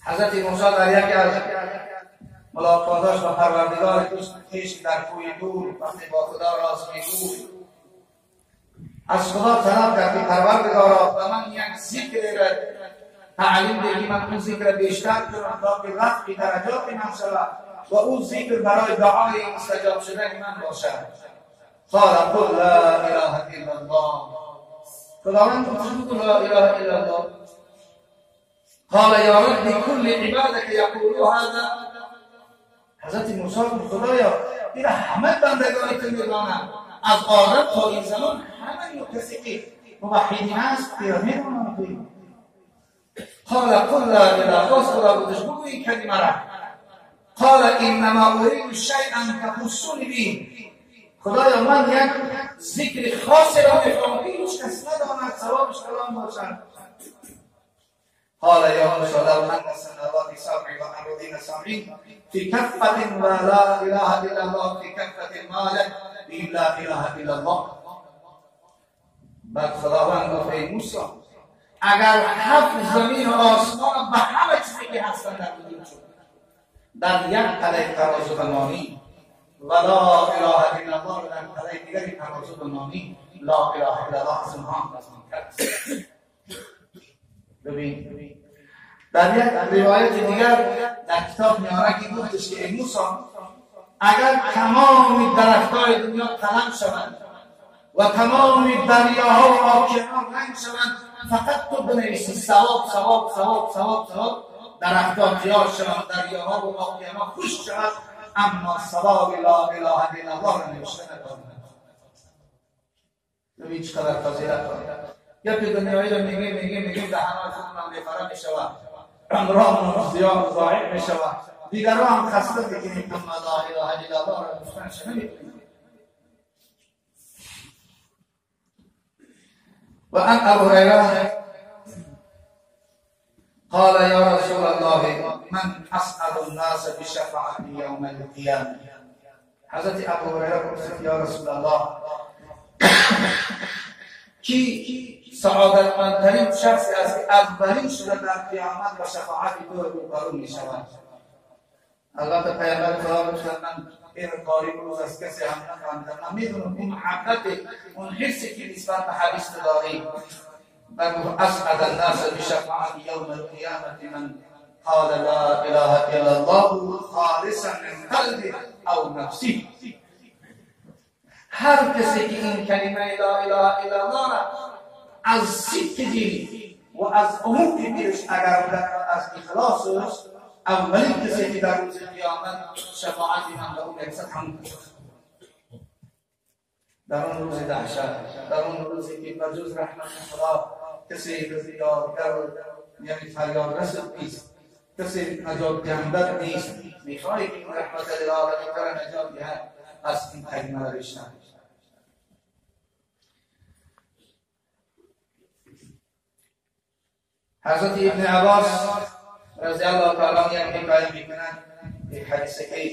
حضرت موسی در یکی از ملاقاتاش با پروردگار خویش در کوی دور وقتی با خدا راز میگفت، از خدا طلب کرد که پروردگارا به من یک ذکر را تعلیم بدی، من اون ذکر بیشتر کنم تا که رفع درجات من شود و اون ذکر برای دعای مستجاب شدن من باشد. قال قل لا اله الا الله. خداوند گفت لا اله الا الله. قال یا رب كل عبادك یقولوا هذا. حضرت موسی گفت خدایا این همه بندگان تو میدانند، از آدم تا این زمان همه کسی که موحدین است میدانند. قال قل لا اله. باز خدا گفتش بگو این کلمه را. قال انما اريد شيئا تخصني به. خدایا من یک ذکر خاصی را میخوام که هیچ کس نداند، ثوابش کلام باشد. قال یا موسی لو ان السماوات سبع و الارضین سبع فی کفة و لا اله الا الله فی کفة مالک به لا اله الا الله. بعد خداوند گفت ای موسی اگر هفت زمین و آسمان به همه چیزی که هستند در وجود شد در یک پله ترازو بنانی و لا اله الا الله در پله دیگری ترازو بنانی، لا اله الا الله از اونها هم وزن‌تر است. ببین در یک روایت دیگر در کتاب میاره که گفتش که ای موسی اگر تمام درختای دنیا قلم شوند و تمام دریاها و آبکنها رنگ شوند، فقط تو بنویسی ثواب ثواب ثواب ثواب ثواب، درختها خیار شوند، دریاها و آبکنها خشک شوند، اما ثواب لا اله الا الله را نوشته نتواند. ببین چقدر فضیلت دارد. گپ دنیایی را میگه میگه میگه دهنهای خودمان بیفره میشود، عمران زیاد ضایع میشود، دیگران هم خسته میکنیم، اما لا اله الا الله را گفتنش نمیتونیم. و عن ابو هریره قال یا رسول الله من اسعد الناس بشفاعتی یوم القیامه. حضرت ابو هریره پرسید یا رسول الله کی سعادتمندترین شخصی است که اولین شده در قیامت و شفاعت تو روبرو می شود؟ البته پیامبر خدا گفتند من این قاری روز از کسی هم نفهمیدم، من میدونم اون محبت، اون حسی که نسبت به حدیث داری. و گفت اسعد الناس بشفاعت یوم القیامت من قال لا اله الا الله خالصا من قلبه او نفسه. هر کسی که این کلمه لا اله الا الله را از صدق دل و از عمق دلش اگر از اخلاص است، اولین کسی که در روز قیامت شفاعت من به او میرسد هم در اون روز دهشت، در اون روزی که به جز رحمت خدا کسی یارگر یعنی فریاد رس نیست، کسی نجات دهنده نیست، میخوای که این رحمت الهی تو را نجات دهد، از این کلمه را بشنو. حضرت ابن عباس رضی الله تعالی عنه یک حکایت میکنند، یک حدیث که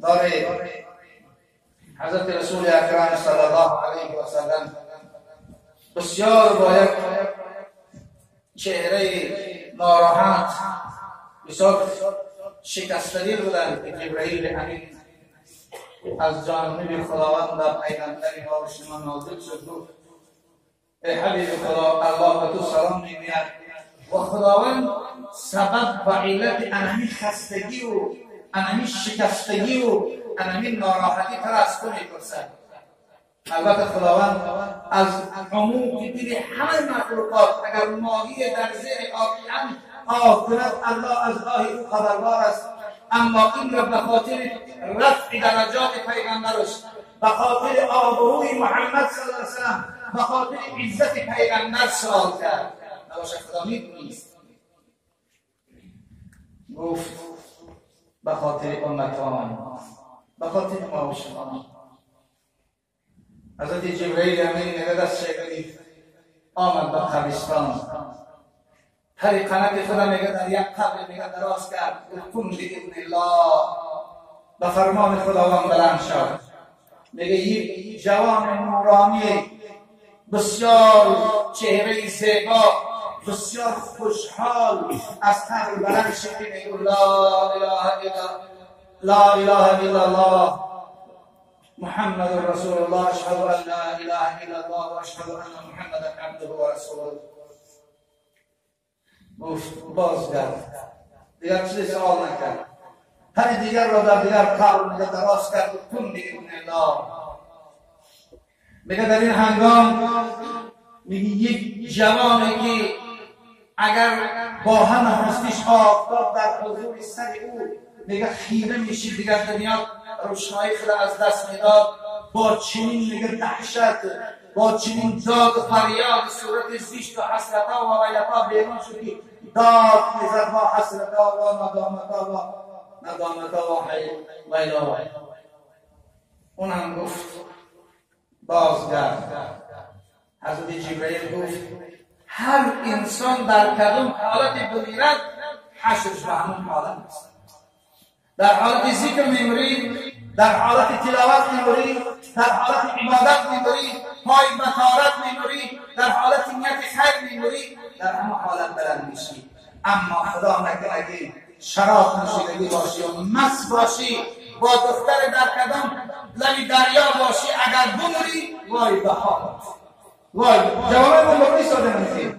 داره. حضرت رسول اکرم صلی الله علیه و سلم بسیار با یک چهره ناراحت، بسیار شکستگی بودند که جبرئیل امین از جانب خداوند و پیغمبر ما و شما نازل شد، گفت ای حبیب خدا، الله به تو سلام میگوید و خداوند سبب و علت انمی خستگی و انمی شکستگی و انمی ناراحتی تر از تو میپرسد. البته خداوند از عموم دل همه مخلوقات، اگر ماهی در زیر آب آه کند الله از آه او خبردار است، اما این را به خاطر رفع درجات پیغمبرش، به خاطر آبروی محمد صلی الله علیه وسلم، به خاطر عزت پیغمبر سوال کرد. نباشد خدا میدونست. گفت به خاطر امتان، به خاطر ما و شما. حضرت جبرئیل امین میگه دست گرفت آمد به قبرستان، پر قنات خدا میگه در یک قبر میگه دراز کرد، قم باذن الله، به فرمان خداوند بلند شد. میگه یک جوان نورانی بسیار چهره زیبا، بسیار خوشحال از قبر بلند شد میگه لا اله الا لا اله الا الله محمد رسول الله، اشهد ان لا اله الا الله و اشهد ان محمدا عبده و رسوله. گفت بازگرد، دیگر چیزی سوال نکرد. پر دیگر را در دیگر قبر میگه دراز کرد و کن باذن الله. میگه در این هنگام میگه یک جوانی که اگر با همه هستیش آفتاب در حضور سر او میگه خیره میشید، دیگر دنیا روشنایی خود از دست میداد، با چنین میگه دهشت، با چنین داد و فریاد، صورت زشت و حسرتها و ویلتها بیرون شد که داد میزد با حسرتها و ندامتها و ندامتها و ویلها. اون هم گفت بازگرد. حضرت جبرئیل گفت هر انسان در کدام حالت بمیرد حشرش به همون حالت است. در حالت ذکر میمری، در حالت تلاوت میمری، در حالت عبادت میمری، پای بطارت میمری، در حالت نیت خیر میمری، در همون حالت بلند میشی. اما خدا نکنه که شراب نوشیدگی باشی و مست باشی، با دختر در کدام لبی دریا باشی، اگر بمیری وای به حالت، وای. جواب من بگی ساده نمیشه.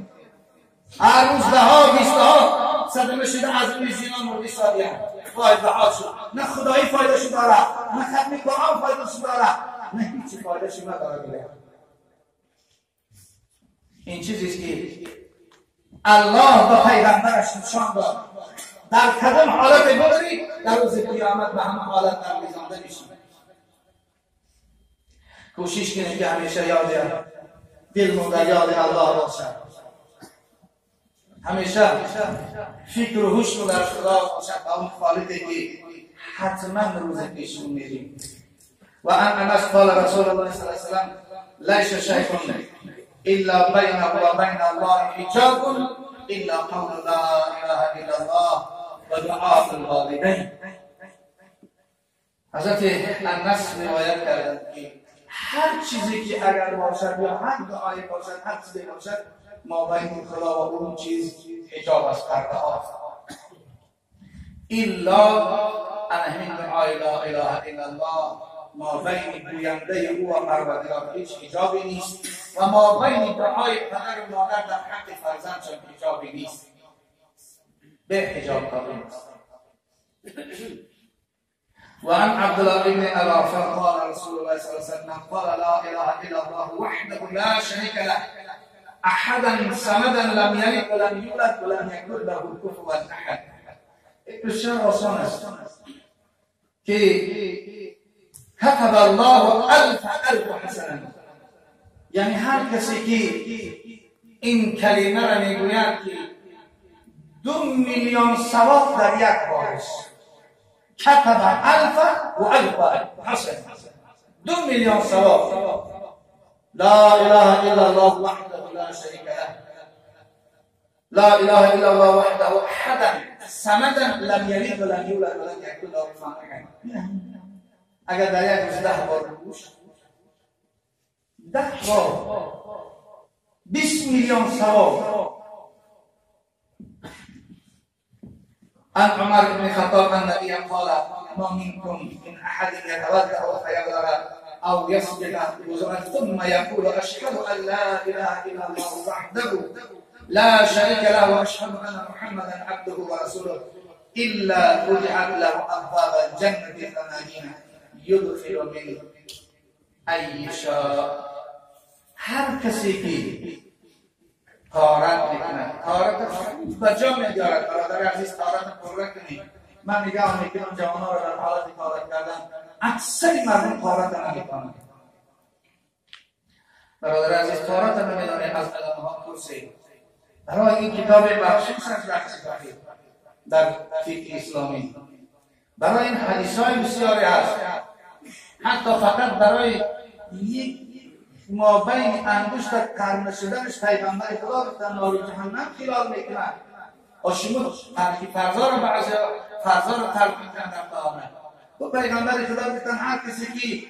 هر روز ده ها بیست ها صدمه شده از روی زینا مردی ساده. وای به حال شد. نه خدایی فایده شو داره، نه ختم قرآن فایده شو داره، نه هیچ فایده شو نداره. این چیزی است که الله به پیغمبرش نشان داد. در کدام حالت بمیری در روز قیامت به همه حالت برمیزانده میشی. کوشش کنید که همیشه یاد دلمون در یاد الله باشد، همیشه فکر و هوش در خدا باشد و اون خالقی که حتما روز پیشون میریم. و ان انس قال رسول الله صلی الله علیه و سلم لیس شیء الا بینه و بین الله حجاب الا قول لا اله الا الله و دعاء الوالدین. حضرت انس روایت کردند که هر چیزی که اگر باشد یا هر دعایی باشد، هر چیزی باشد، ما بین خدا و اون چیز حجاب است، پرده هاست. الا همین دعای لا اله الا الله، ما بین گوینده او و پروردگار هیچ حجابی نیست و ما بین دعای پدر و مادر در حق فرزندشان حجابی نیست. به حجاب کاری نیست. وعن عبد الله بن أبي قال رسول الله صلى الله عليه وسلم قال لا إله إلا الله وحده لا شريك له أحدا صمدا لم يلد ولم يولد ولم يكن له كفوا أحد. بسیار آسان است که كتب الله ألف ألف حسنة، یعنی هر کسی که این کلمه را میگوید که 2 میلیون ثواب در یک بارش، كتب ألف و ألف حسنة، 2 میلیون ثواب. لا اله الا الله وحده لا شريك له لا اله الا الله وحده احدا صمدا لم يلد ولم يولد ولم يكن له كفوا احد. اگر در یک روز 10 بار بگوش، 10 بار 20 میلیون ثواب. عن عمر بن الخطاب النبي قال ما منكم من احد يتوضا فيبلغ او يسجد وضوءا ثم يقول اشهد ان لا اله الا الله وحده لا شريك له واشهد ان محمدا عبده ورسوله الا فتحت له ابواب الجنه 8 يدخل من اي شاء. هر کسی که طهارت میکنه، طهارت به جا می‌آورد. برادر عزیز طهارت پرره کنید. من نگاه میکنم جوان‌ها را در حالت طهارت کردن، اکثر مردم طهارت نمیکنند. برادر عزیز طهارت نمیدانه، از علماء پرسید. برای این کتاب بخشش از بخش در فقه اسلامی، برای این حدیث های بسیاری هست. حتی فقط برای یک ما بین انگشت قرن شدنش پیغمبر خدا گفتن نار جهنم خلال میکنن. شما ترک فرضا رو بعضی فرضا رو ترک میکنن در طهارت. و پیغمبر خدا گفتن هر کسی که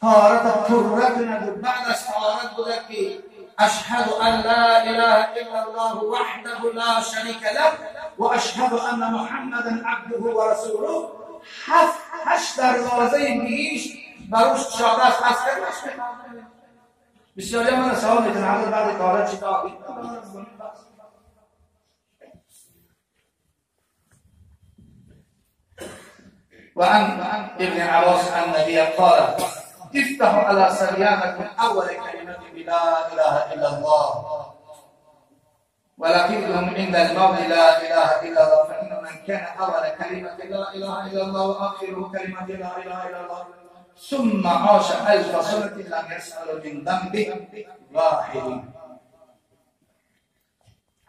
طهارت پرره کند و بعد از طهارت بوده که اشهد ان لا اله الا الله وحده لا شریک له و اشهد ان محمدا عبده و رسوله. 7 8 دروازه بهشت بروش شاده است. از کلمش می‌خوام. بسیاری من سوال میکنن حضرت بعد کارا چیکار؟ وعن ابن عباس النبي قال افتحوا على صبيانكم اول كلمة لا اله الا الله ولقيتهم عند الموت لا اله الا الله، فإن من كان اول كلمة لا اله الا الله واخره كلمة لا اله الا الله ثم عاش 1000 سنة لم يسأل من ذنبه واحد.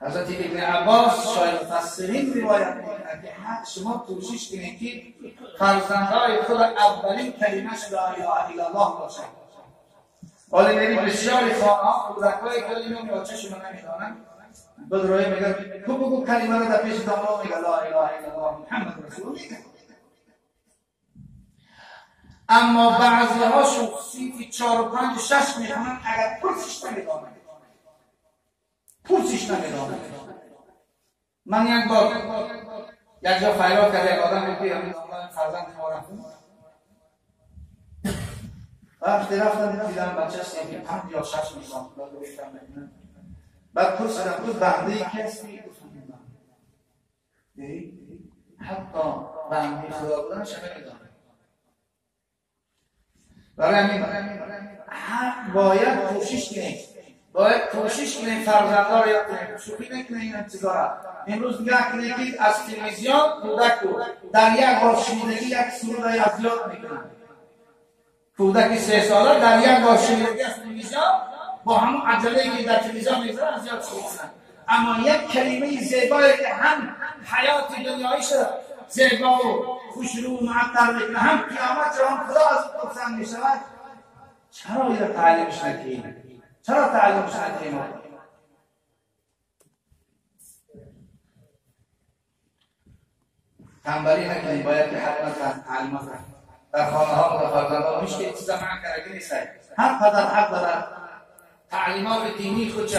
حضرت ابن عباس شاید مفسرین روایت میکنند که شما کوشش کنید که فرزندهای خود اولین کلمه‌اش لا اله الا الله باشد. حالا یعنی بسیاری خانه‌ها کودکای کلمه یا چشم نمیدانند، بدروی میگه تو بگو کلمه رو در پیش داماد، میگه لا اله الا الله محمد رسول الله میگه. اما بعضی هاشون صنف 4 و 5 و 6 میخوانند، اگر پرسش نمیدانند، پرسش نمیدانند. من یک بار یک جا فریاد کرد، یک آدم میگه همین فرزند ما رفت، وقتی رفتم دیدم بچه صنف 5 یا 6 میخوان. بعد پرسیدم تو بنده کسی؟ حتی بنده خدا بودنش نمیدانم. برای همین باید کوشش کنیم، باید کوشش کنیم فرزندها رو یاد کنیم، شوخی نکنیم این چیزا را. امروز نگاه کنید که از تلویزیون کودک رو در یک بار شنیدگی یک سرود را از یاد میکنن. کودک 3 ساله در یک بار شنیدگی از تلویزیون با همون عجله‌ای که در تلویزیون میذارن از یاد میکنن. اما یک کلمه زیبایی که هم حیات دنیاییش زیبا و خوشرو و معطر میکنه، هم قیامت را هم خدا از او خرسند میشود، چرا این تعلیمش نکنیم؟ چرا تعلیمش نکنیم؟ تنبلی نکنیم، باید که حتما تعلیمات در خانه ها و در فرزندان هیچ که چیزا منع کرده نیست. هر پدر حق دارد تعلیمات دینی خودش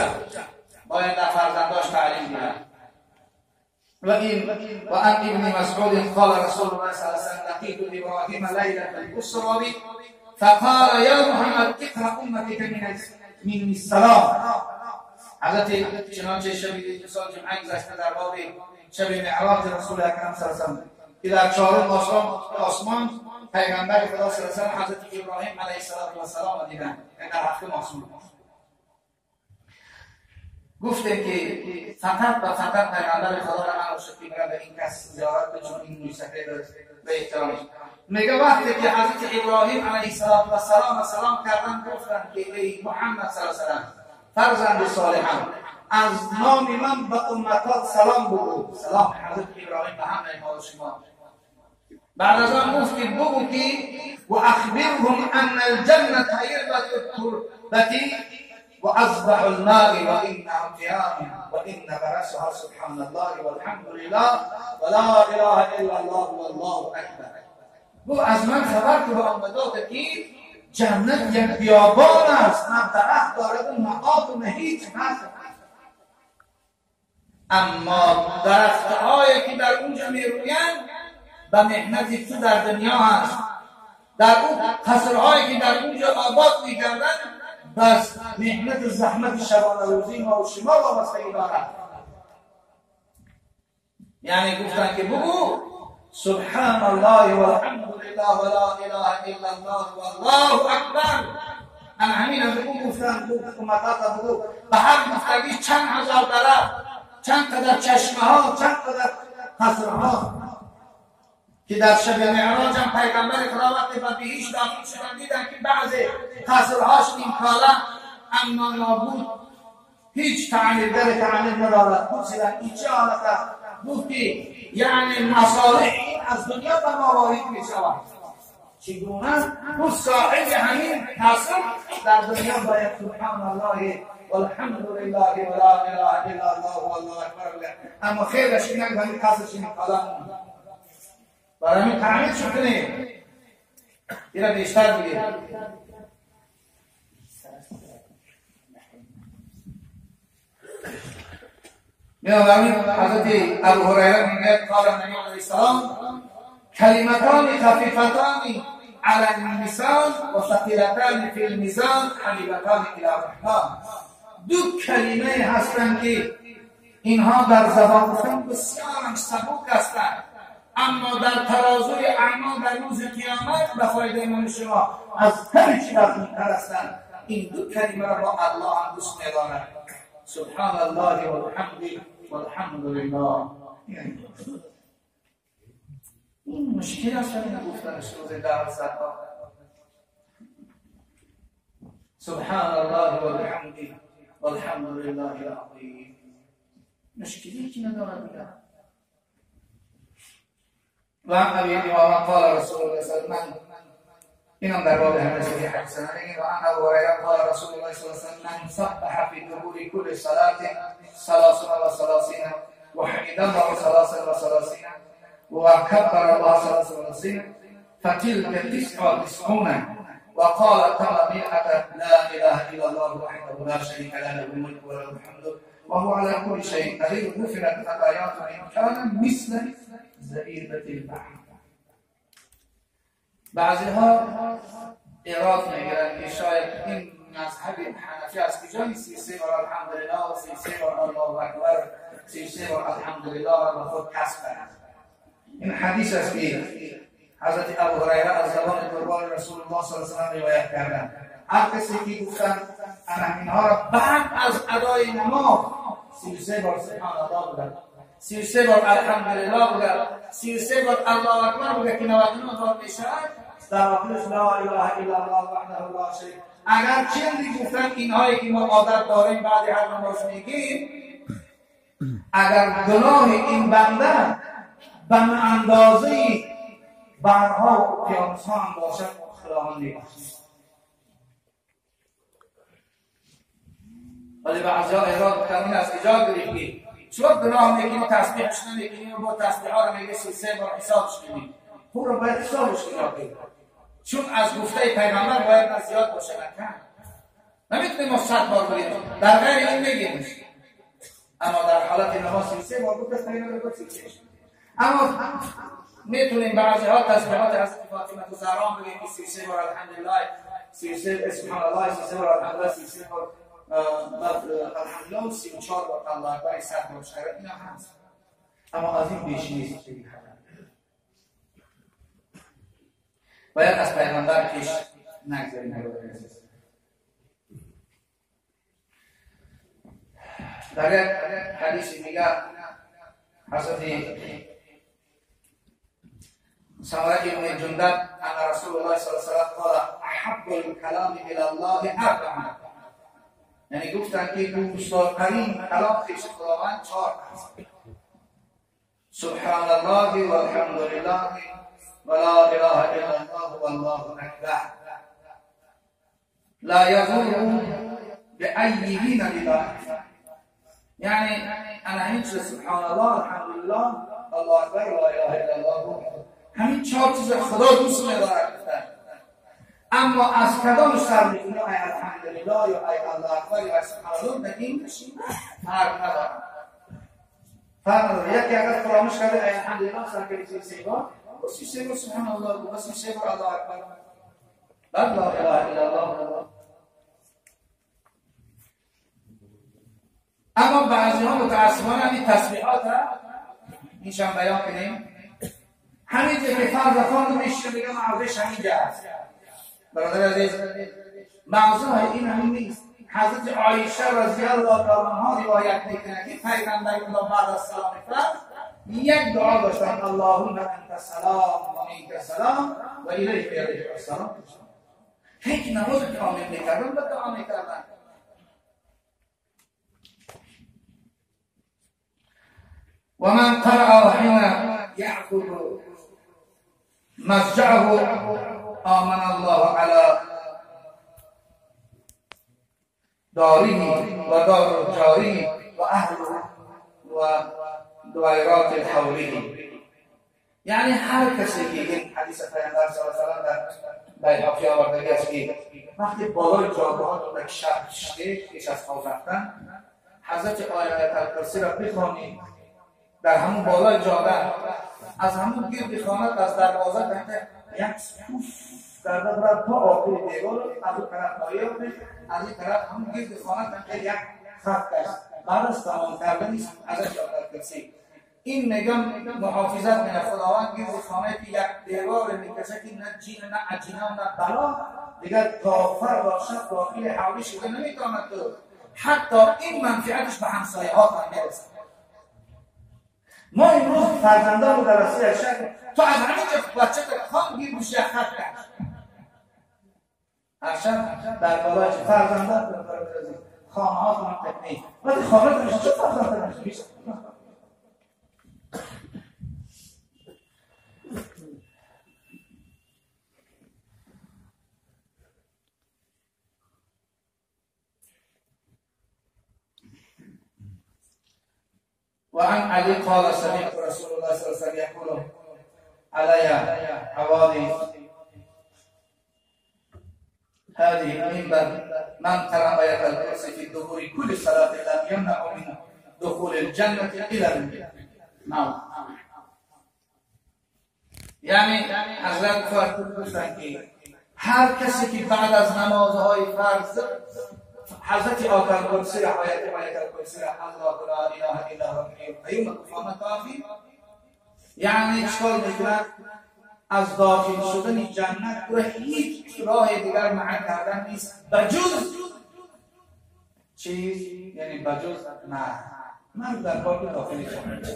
باید در فرزنداش تعلیم بدهد. وعن ابن مسعود قال رسول الله صلى الله عليه وسلم لقيت ابراهيم ليلة الأسرى فقال يا محمد اقرأ أمتك من السلام. حضرت چنانچه شب سال جمعه گذشته در باب شب معراج رسول اکرم صلی الله علیه و سلم که در چهارم آسمان پیغمبر خدا صلی الله علیه و سلم حضرت ابراهیم علیه السلام دیدند در هفتم آسمان. گفتیم که فقط و فقط پیغمبر خدا را امر شد که به این کس زیارت به، چون این موسفید به احترام میگه. وقتی که حضرت ابراهیم علیه السلام سلام کردن، گفتن که ای محمد صلی الله علیه و سلم فرزند صالحم، از نام من به امتات سلام بگو. سلام حضرت ابراهیم به همه ما و شما. بعد از آن گفت که بگو که و اخبرهم ان الجنة هربة التربة وأصبح الماء وإنه قيام وإن غرسها سبحان الله والحمد لله ولا إله إلا الله والله أكبر. گفت از من خبر که به آمدات که جنت یک بیابان است، نه درخت دارد و نه آب و نه هیچ هست، اما درختهایی که در اونجا میرویند به محنت تو در دنیا هست، در اون قصرهایی که در اونجا آباد میگردند بس محنت و زحمت شبانه روزی ما و شما وابستگی دارد. یعنی گفتن که بگو سبحان الله والحمد لله ولا اله الا الله والله اکبر. انا همین از بگو گفتن امتات بگو به هر گفتگی چند هزار درخت، چند قدر چشمه ها، چند قدر قصرها که در شب معراج هم پیغمبر خدا وقتی به بهشت داخل شدن دیدن که بعضی قصرهاش نیمکاله اما نابود، هیچ تعمیرگر تعمیر ندارد. پرسیدن این چه حالت است؟ گفت که یعنی مصالح این از دنیا به ما وارد می شود. چگونه؟ او صاحب همین قصر در دنیا باید سبحان الله والحمد لله ولا اله الا الله والله اکبر. اما خیرش اینه که همین قصرش نیمکاله برای همین تعمیر شو کنیم، این را بیشتر بگیم. بنابراین حضرت ابو هریره میگه قال النبی علیه السلام کلمتان خفیفتان علی اللسان و ثقیلتان فی المیزان حبیبتان الی الرحمن. دو کلمه هستند که اینها در زبان گفتن بسیار سبک هستند، اما در ترازوی اعمال در روز قیامت به فایده من شما از هر چی وزن‌تر هستند. این دو کلمه را با الله هم دوست می‌دارد. سبحان الله والحمد والحمد لله. این مشکل است این گفتنش روز در صدها. سبحان الله والحمد والحمد لله العظیم. مشکلی که ندارد دیگر. و عن ابی امامه قال رسول الله صلی الله علیه و سلم، اینم در باب همه حدیث نمیگه. و عن ابی هریره قال رسول الله صلی الله علیه و سلم من سبح فی دبر كل صلاة 33 وحمد الله 33 وكبر الله 33 فتلك 99 وقال تم 100 لا اله الا الله وحده لا شريك له له الملك وله الحمد وهو على كل شيء قدير غفرت خطاياه ان كان مثل زبيبة البحر. بعضی ها ایراد میگیرن که شاید این مذهب حنفی از کجا 33 بار الحمدلله و 33 بار الله اکبر 33 بار الحمدلله را به خود کسب کرد. این حدیث است که حضرت ابو هریره از زبان قربان رسول الله صلی الله علیه و سلم روایت کردند. هر کسی که گفتن اینها را بعد از ادای نماز 33 بار سبحان الله بودند، 33 بار الحمدلله بودند، 33 بار الله اکبر بوده که 99 بار میشود، در آخرش لا اله الا الله وحده لا شریک. اگر چندی گفتن اینهایی که ما عادت داریم بعد هر نماز میگیم، اگر گناه این بنده به اندازه برها و اقیانوس‌ها هم باشد خداوند میبخشد. ولی بعضی‌ها اعراض کردن از کجا گرفتی؟ چون گناه میکنی تسبیحش نمیکنی و با تسبیح ها رو میگه 33 بار حسابش کنی. او رو باید حسابش کنی، چون از گفته پیغمبر باید نه زیاد باشه نه کم. نمیتونیم ما 100 بار بگیم، در غیر این میگیم. اما در حالت نماز 33 بار گفت پیغمبر گفت 33. اما میتونیم بعضی ها تسبیحات حضرت فاطمه زهرا بگیم که 33 بار الحمدلله، 33 سبحان الله، 33 بار الحمدلله، 33 بار الحمدلله و 34 بار الله اکبر، 100 بار شکر، اینا هست. اما از این بیش نیست. باید از پیغمبر پیش نگذاریم. در یک حدیث میگه حضرت سمره ابن جندب ان رسول الله صلی الله علیه و سلم قال احب الكلام الى الله اربعه، یعنی گفتن که دوستدارترین کلام پیش خداوند 4 است: سبحان الله والحمد لله ولا اله الا الله والله اکبر لا یضر بأیهن الا. یعنی انا همین چیز سبحان الله الحمدلله الله اکبر لا اله الا الله، همین 4 چیز خدا دوست می‌دارد. اما از کدامش سر می‌کنه؟ ای الحمدلله یا ای الله اکبر یا سبحان الله، در این فرق نداره. فرق نداره. یکی اگر فراموش کرده ای الحمدلله سر کرده 33 بار، و 33 بار سبحان الله و 33 بار الله اکبر، بعد لا اله الا الله. اما بعضی ها متاسفانه همین تسبیحات ها اینشان بیان کنیم، همین که فرض خواند میشه میگم ارزش همینجا است. برادر عزیز، موضوع این همین نیست. حضرت عایشه رضی الله تعالی عنها روایت میکنه که پیغمبر خدا بعد از سلام فرض یک دعا داشتن: اللهم انت السلام و منک السلام و الیک یرجع السلام. هیچ نماز کامل میکردن و دعا میکردن. و من قرأ حين یأخذ مضجعه آمن الله على داره و دار جاره و اهله و دوائرات حوله. یعنی هر کسی که این حدیث پیامبر صلی الله علیه و سلم در بیهقی آورده است که وقتی بالای جاده ها در شب شده پیش از خواب رفتن، حضرت آیت الکرسی را بخوانی در همون بالای جاده، از همون گرد خانه از دروازه تا یک پوف کرده برد تا آخر دیوار، از اون طرف پایه از این طرف همون گرد خانه تا یک خط کشت. بعد از تمام کردن ازش آیت الکرسی این میگم محافظت میکنه خداوند گرد خانه که یک دیوار میکشه که نه جین نه عجینه و نه بلا دیگر کافر و شب داخل حولی شده نمیتواند تو حتی این منفعتش به همسایه ها هم میرسه. ما امروز فرزندان رو در رسول شکل تو از همینجا بچه تا خان گیر بشه خط کش هر شب در بالای فرزندان رو خانه ها کنم تکنی وقتی خانه کنم چه فرزندان میشه؟ وعن علي قال سمعت رسول الله صلى الله عليه وسلم يقول علي حوالي هذه المنبر من قرأ آية الكرسي في دبر كل صلاة لم يمنع من دخول الجنة إلى الموت. یعنی حضرت فرمودند که هر کسی که بعد از نمازهای فرض حضرت آیت الکرسی را آیت الکرسی را الله لا اله الا هو الحی القیوم یعنی چکار میکنند؟ از داخل شدن جنت او هیچ راه دیگر منع کردن نیست بجز چیز، یعنی بجز مرگ. مرگ در پاک داخل جنت.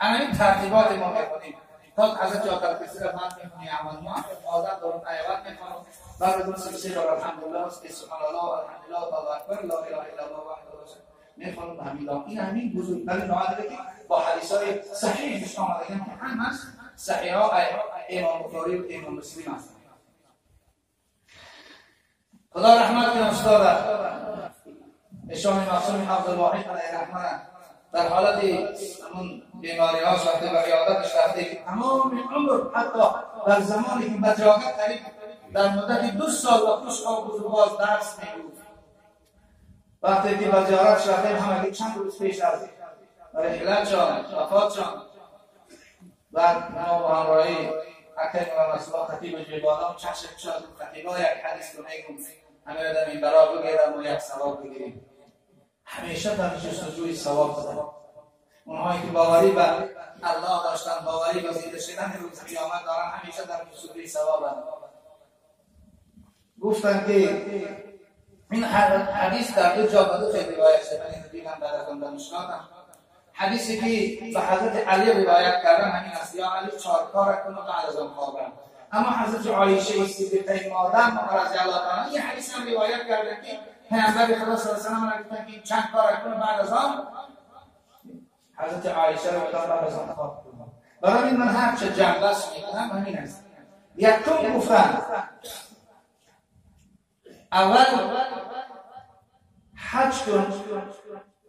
این ترتیبات ما میکنیم تا حضرت آیت الکرسی را من میخونی اول ما عادت دارم ایوت میخوانم بعد از اون سه بار الحمدلله سبحان الله الحمدلله الله اکبر لا اله الا الله وحده لا شریک میخوانم. همین این همین بزرگترین دعا که با حدیث های صحیح آمده که همش صحیح ها امام بخاری و امام مسلم هستند. خدا رحمت کنه استاد اشان معصوم عبدالواحد علیه رحمه در حالت همون بیماری ها رفته و عیادتش رفته که تمام عمر حتی در زمانی که بجاگت قریب در مدت 2 سال و خوش خواب بود و باز درس میگفت. وقتی که به زیارتش رفتیم همگی چند روز پیش از رحلتشان وفاتشان بعد ما با همراهی اکرم و رسول خطیب جیبادام چشم شد خطیبا یک حدیث رو میگم همه آدم این برا بگیرم و یک ثواب بگیریم. همیشه در جستجوی ثواب بودن. اونهایی که باوری به الله داشتن، باوری به زنده شدن روز قیامت دارن، همیشه در جستجوی ثوابند. گفتن که این حدیث در دو جا به دو خیلی روایت شده، من اینو دیدم بعد از اون دانشگاه. حدیثی که به حضرت علی روایت کردن همین است: یا علی 4 کار کن و بعد از آن خوابم. اما حضرت عایشه صدیقه مادر رضی الله تعالی این حدیث هم روایت کردن که پیامبر خدا صلی الله علیه و آله گفتن که چند کار کن بعد از آن حضرت عایشه رو بعد از آن خواب کن. برای من هر چه جنبش میکنم همین است. یکم گفتن اول حج کن،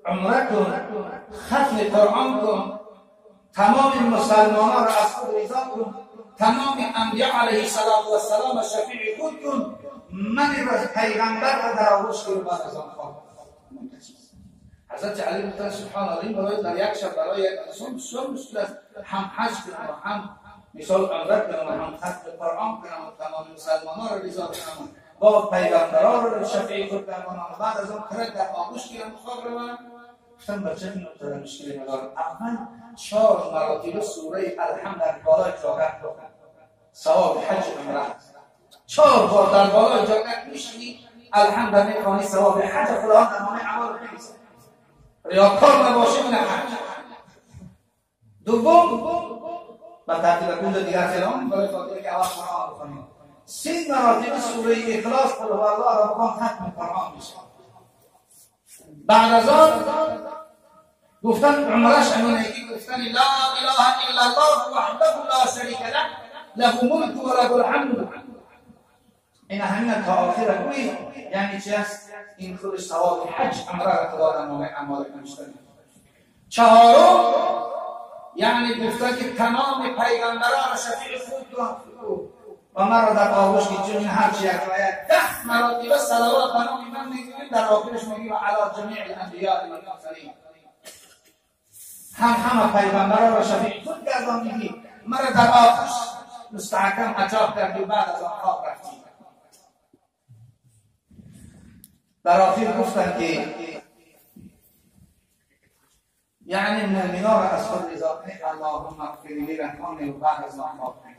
عمره کن، ختم قرآن کن، تمام مسلمانان را از خود رضا کن، تمام انبیاء علیه السلام شفیع خود کن، من پیغمبر را در آغوش کن بعد از آن خواب. حضرت علی گفتن سبحان الله، این برای در یک شب برای یک انسان بسیار مشکل است، هم حج کنم و هم مثال عمره کنم و هم ختم قرآن کنم و تمام مسلمانان را رضا کنم، با پیغمبران را شفیع خود کنم، بعد از آن کرد در آغوش گیرم خواب روم. گفتم بچه این نقطه مشکلی ندارم. اول 4 مراتب سوره الحمد در بالای جاگه بخوان، ثواب حج عمره. 4 بار در بالای جاگه میشینی الحمد میخوانی، ثواب حج خدا در نامه اعمال می‌نویسه. ریاکار نباشه من حج. دوم به ترتیب اونجا دیگر خیلی برای خاطر که اول قرآن بخوانیم 3 مراتب سوره اخلاص قل هو الله را بخوان ختم قرآن میشه. بعد از آن گفتن عمرش امینه که گفتن لا اله الا الله وحده لا شریک له له ملک و له الحمد. این همین تا آخر گویی یعنی چی است؟ این خودش ثواب حج عمره را خدا در نامه اعمال نوشته. 4 یعنی گفتن که تمام پیغمبران شفیع خود و مرا در آغوش گیری، چون هرچی یک روایت 10 مراتب صلوات به نام من میگوییم، در آخرش میگیم علی جمیع الانبیاء والمرسلین. هم همه پیغمبران را شفیع خود گردانیدی، مرا در آغوش مستحکم عجاب کردی و بعد از آن خواب رفتی. در آخر گفتند که یعنی مؤمنان را از خود رضا کنی، اللهم اغفر لی رحمانی، و بعد از آن خواب کنی.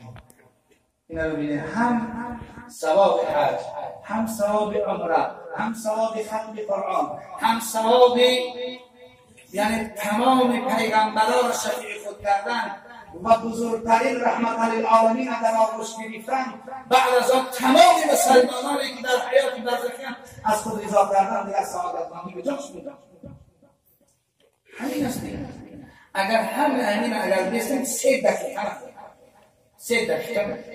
اینا رو ببینید، هم ثواب حج، هم ثواب عمره، هم ثواب ختم قرآن، هم ثواب یعنی تمام پیغمبران را شفیع خود کردن و بزرگترین رحمت للعالمین در آغوش گرفتن، بعد از آن تمام مسلمانانی که در حیات برزخی از خود رضا کردن، دیگر سعادتمندی به جاش بود. همین است دیگه. اگر همین اگر بیستیم 3 دقیقه، 3 دقیقه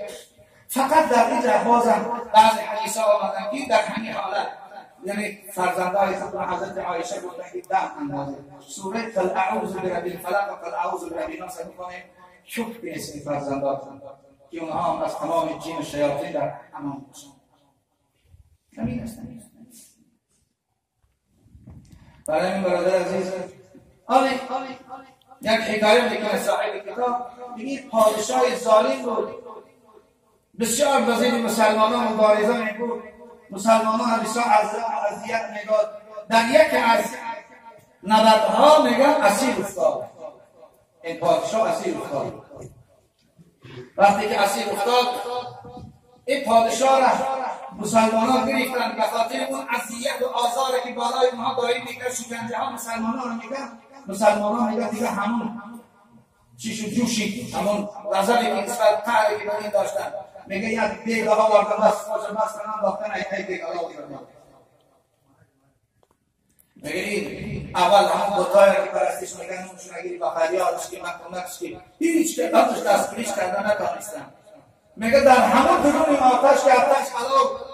فقط در اینجا بازم بعضی حدیث ها آمدن که در همین حالت، یعنی فرزندهای خود حضرت عایشه گفتن که دم اندازه سوره قل اعوذ برب الفلق و قل اعوذ برب الناس میخوانیم، شکر بنویسید فرزندان که اونها هم از تمام جن و شیاطین در امان باشند. همین است. برای این برادر عزیز یک حکایه میکنه صاحب کتاب، میگه پادشاه ظالم بود، بسیار با ضد مسلمانان مبارزه میبود، مسلمانان بسیار اذیت میداد. در یک از نبردها میگه اسیر افتاد، این پادشاه اسیر افتاد. وقتی که اسیر افتاد، این پادشاه را مسلمانان گرفتن به خاطر اون اذیت و آزاری که بالای اونها دائم میکرد، شکنجه ها مسلمانان رو میکرد. مسلمانان میگن دیگه همون چیش و جوشی، همون غضبی که نسبت قهری که به این داشتن، میگه یک دیگه ها آوردن بس باشه بس کنن باختن ای دیگه ها آوردن. میگه این اول همون بتایی که پرستش میگن اونشون اگه با فریادش که من کمکش که هیچ که دستش دستگیریش کردن نتانستن. میگه در همون درون آتش که آتش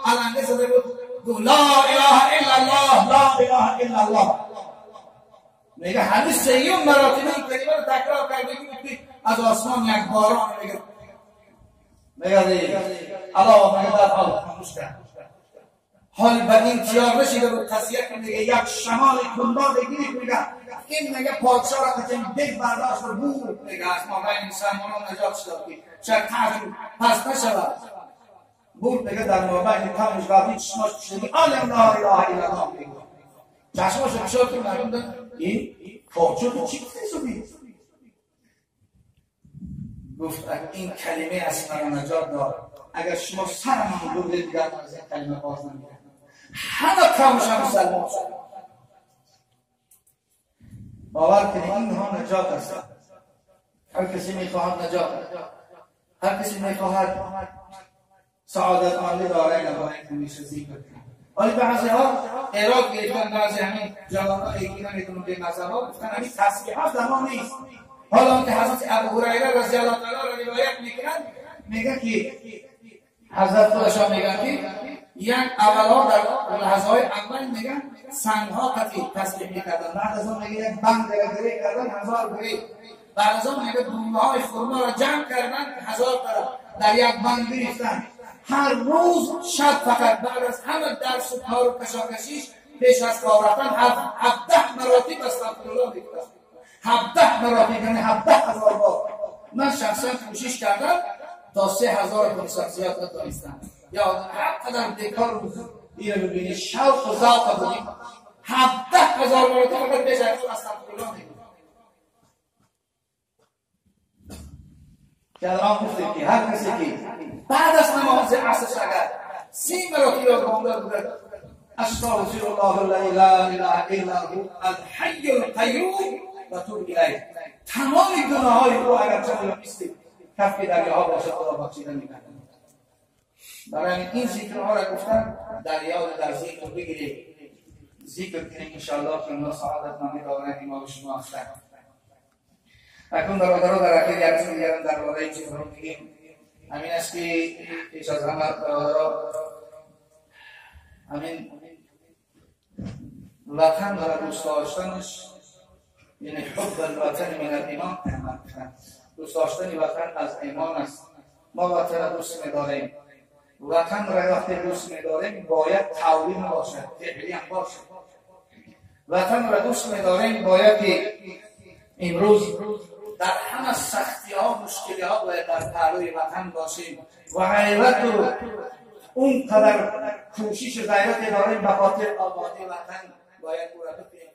علنگه زده بود، گفت لا اله الا الله، لا اله الا الله. میگه هنوز سیوم مراتب این کلمه رو تکرار کرده بود که از آسمان یک باران میگه، میگه الله، میگه در حال خاموش کرد. حال به این تیار نشیده بود قضیه که میگه یک شمال تنداد گیرید، میگه این میگه پادشاه را که دیگ برداشت و بود، میگه از ما بین مسلمانان نجات شد که چه تحت پس نشود بود. میگه در مابین تمش و چشماش شدی عالم لا اله الا الله، میگه چشماش شد که مردم این پادشاه تو چی گفته سودی؟ گفت این کلمه از مرا نجات داد، اگر شما سرمان بردید دیگر از این کلمه باز نمی‌گردم. همه قومش هم مسلمان شد. باور کنید اینها نجات است. هر کسی میخواهد نجات، هر کسی میخواهد سعادتمندی داره، نباید همیشه ذکر کنه. ولی بعضی ها ایراد گرفتن، بعضی همین جوانایی که نمیتونن به مذهب گفتن همین تسبیحات در ما نیست. حالا که حضرت ابوهریره رضی الله تعالی را روایت میکنن، میگه که حضرت خودشان میگن که یک اولا در لحظه های اول میگن سنگ ها قطعی تسبیح میکردن، بعد از اون میگه یک بند گره کردن 1000 گره، بعد از اون میگه دونه های خرما را جمع کردن 1000 طرف در یک بند گرفتن. هر روز شب فقط بعد از همه درس و کار و کشاکشیش پیش از خواب رفتن 17 مراتب استغفرالله میگفت، 17 مراتب یعنی 17,000 بار. من شخصا کوشش کردم تا 3500 زیاد نتانستم. یا هر قدر بیکار بود اینو ببینی شوق و ذوق بودیم، 17,000 مراتب فقط پیش از استغفرالله میگفت. که الان گفتیم که هر کسی که بعد از نماز عصر اگر 30 مراتب را بامداد بگوید استغفر الله الذی لا اله الا هو الحی القیوم و توب الیه، تمام گناه‌های او اگر چه نیست کف دریاها باشه خدا بخشیده می‌کند. برای این ذکرها را گفتن در یاد در ذکر بگیرید، ذکر کنید انشاءالله که اونا سعادتمندی دارند ما به شما هستند. اکنون برادرها در اخیر یک چیز دیگر درباره این چیز رو میگیم، همین است که پیش از همه برادرها همین وطن را دوست داشتنش، یعنی حب الوطن من الایمان، دوست داشتن وطن از ایمان است. ما وطن دوست می‌داریم. وطن را وقتی دوست می‌داریم باید قولی نباشد، فعلی هم باشد. وطن را دوست می‌داریم باید که امروز در همه سختی ها، مشکلی ها باید در پهلوی وطن باشیم و غیرت و اون قدر کوشش و غیرت داریم به خاطر آبادی وطن باید او را بکنیم.